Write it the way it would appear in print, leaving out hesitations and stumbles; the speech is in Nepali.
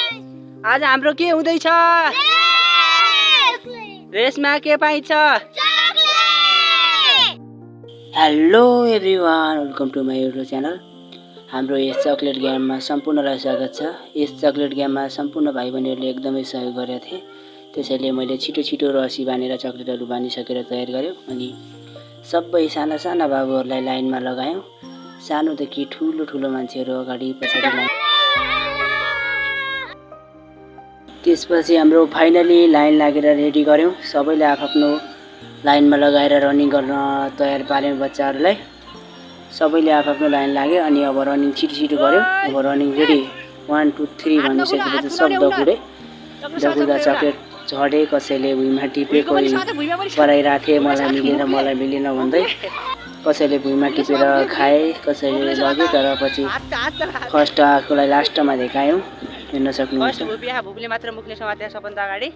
आज हाम्रो के हुँदैछ? रेसमा के पाइन्छ? Hello everyone, welcome to my YouTube channel. हाम्रो यस चकलेट गेममा सम्पूर्णलाई स्वागत छ। यस चकलेट गेममा सम्पूर्ण भाइ बहिनीहरूले एकदमै सहयोग गरेका थिए। त्यसैले मैले छिटो रसी बानेर चकलेटहरू बानिसकेर तयार गर्यो अनि सबै साना साना बाबुहरूलाई लाइनमा लगायौँ। सानोदेखि ठुलो मान्छेहरू अगाडि पछाडि लाइन। त्यसपछि हाम्रो फाइनली लाइन लागेर रेडी गर्यौँ। सबैले आफ्नो लाइनमा लगाएर रनिङ गर्न तयार पार्यौँ बच्चाहरूलाई। सबैले आफ्नो लाइन लाग्यो अनि अब रनिङ छिटो गर्यौँ। अब रनिङ रेडी 1 2 3 भनिसकेपछि सब दगुर्दा चकलेट झडे, कसैले भुइँमा टिपे, कोही कराइराथे मलाई मिलेन भन्दै, कसैले भुइँमा टिपेर खाए, कसैले लगे। तर पछि फर्स्ट आएकोलाई लास्टमा देखायौँ, हेर्न सक्नुहुन्छ। भुपले मात्र मुक्ने समात्या सबभन्दा अगाडि।